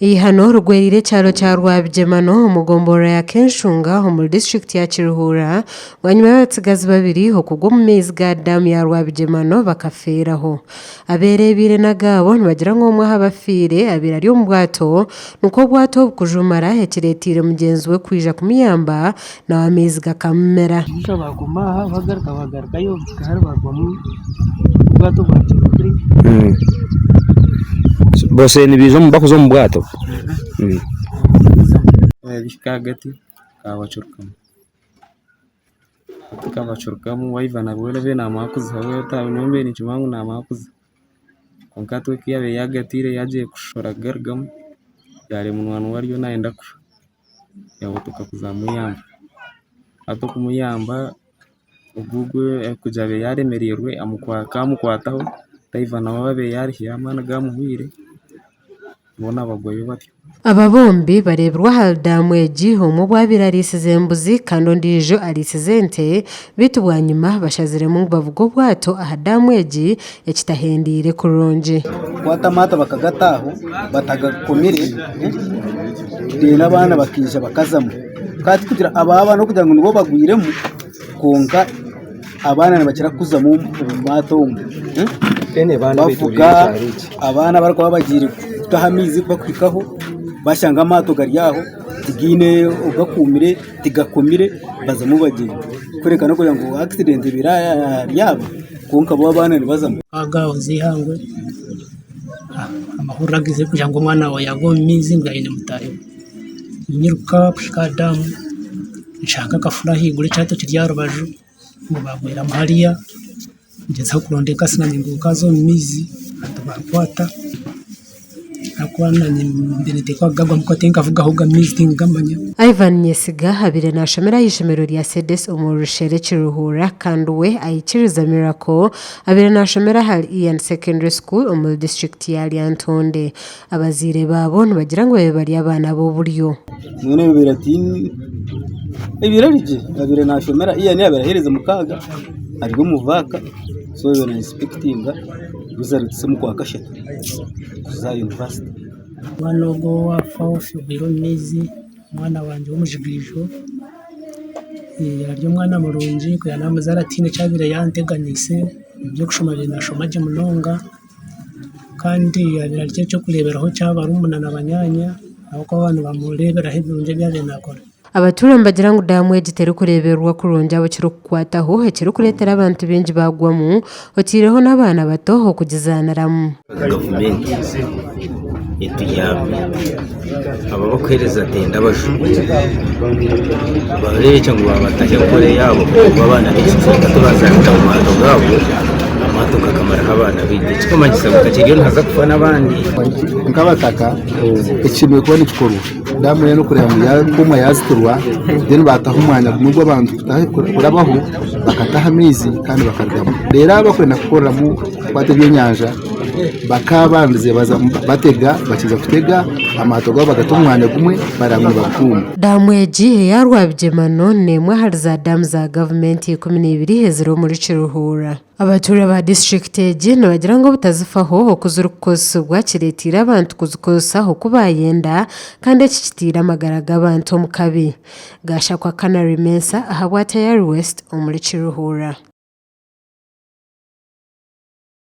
Eihano rigwereire ekyaro kya Rwabigyemano omu gomborora ya Kenshunga omuri disiturikiti ya Kiruhura bwanyima y'abatsigazi babiri okugwa omu maizi ga daamu ya Rwabigyemano bakafeeraho. Abeereebeire n'agaabo nibagira ngu omwe aha bafiire abaire ari omu bwato nikwo obwato obu kujumara ekireeteire mugyenzi we kwija kumuyamba nawe amaizi gakamumira. Baguma aha bagaruka bagarukayo kuhika hare bagwamu obwato bwagyenda kuri. Bose nibaija omu bakuza omu bwato? Bihika ahagati kabacurukamu, kabacurukamu waiva nabwo abaire namara kuziha nyowe mbaire ninkimanya ngu namara kuziha kwonka hati we ku yaabaire yaagatiire yaagiire kushohora kugarugamu yaareeba munywani we ariyo naayenda kufa. Yabutuka kuza kumuyamba, hati okumuyamba ogu ogwo kugira abe yaremereirwe kamukwataho taiva nawe abe yaruhire amaani gamuhweire boona bagwayo batyo. Aba bombi bareebirwe ahari daamu egi, omwe obu abaire ariisize embuzi kandi ondiijo ariisize ente beitu bwanyima bashaziremu ngu bavuge obwato aha daamu egi ekitahendeire kurungi. Kukwata amaato bakagata aho batagakomire reero abaana bakaija bakazamu. Kandi tikugira aba abaana okugira ngu nibo bagwiremu kwonka abaana nibakira kuzamu omu maato omu. Bavuga abaana abarikuba bagiire kutaha amaizi bakuhikaho bashanga amaato gari aho tigaine ogakuumire tigakomire bazamu bagyenda. Kureka n'okugira ngu akisidenti ebaire ahari aba. Kwonka bo abaana nibazamu. Aga aho z'eihangwe amahurire agaizire kugira ngu omwana waawe yaagwa omu maizi ngu aine mutaahi we. Nyiruka kuhika aha daamu nshanga akafura ahaiguru ekyato kiri aha rubaju ngu baagweramu hariya, ngyezaho kuronda enkasi nanye ngu nkaaza omu maizi tibankwata. Ahakuba nanye mbaire ninteekwa kugagwamu ahakuba tinkavugahoga amaizi tinkugamanya. Ivan Nyesiga abaire nashomera aha ishomero rya Cedes omuri Rushere Kiruhura kandi we Aikiriza Miracle abaire nashomera ahari Ian Secondary School omuri disiturikiti ya Lyantonde. Abazaire baabo nibagira ngu babaire bari abaana b'oburyo. Mbwenu ebibaire ati ebibaire ari gye abaire nashomera Ian abaire aheerize mukaaga ari omu vaaka so abaire na insipekitinga rizaritsi omu kwakashatu. kuza yunivasite. Omwana ogwo owaafa ogwire omu maizi omwana wangye w'omujigaijo ari omwana murungi kwiha naamuzaara tihaine eki abaire yanteganiise, omu by'okushoma abaire naashoma gye munonga kandi abaire ari eky'okureeberaho kya barumuna na banyaanya ahabw'okuba baaba nibamureeberaho ebirungi ebi abaire naakora. Abatuura nibagira ngu daamu egi terikureeberwa kurungi abu kirikukwataho ekirikureetera abantu baingi baagwamu otaireho n'abaana bato okugizaaniramu. Gavumenti etuyambe abo abarikuheereza tenda abajubi bareebekye ngu baabataho enkora eyaabo ngu abaana b'ekicweka tibazaahika omu maato gaabo, amaato gakamaraho abaana baitu ekirikumanyisa ngu hakiriyo nihaza kufa n'abandi. Nk'abataka ekishemereire kuba nikikorwa Daamu yoona okureeba ngu yakomwa yazitirwa then baataho omwanya gumwe gw'abantu kurabaho bakataho amaizi kandi bakarugamu. Reero abo abarikwenda kukoreramu kukwata ebyenyanja bakaabandize batega bakiija kutega amaato gaabo bagata omu mwanya gumwe bareeba ngu nibakuuma. Daamu egi eya Rwabigyemano n'emwe ahari za daamu za gavumenti 12 eziri omuri Kiruhura. Abatuura ba disiturikiti egi nibagira ngu obutazifaho oku zirikukozesibwa kireeteire abantu kuzikozesa oku bayenda kandi eki kitaire amagara g'abantu omu kabi. Gashakwa Canary Mensah ahabwa Tayari West omuri Kiruhura.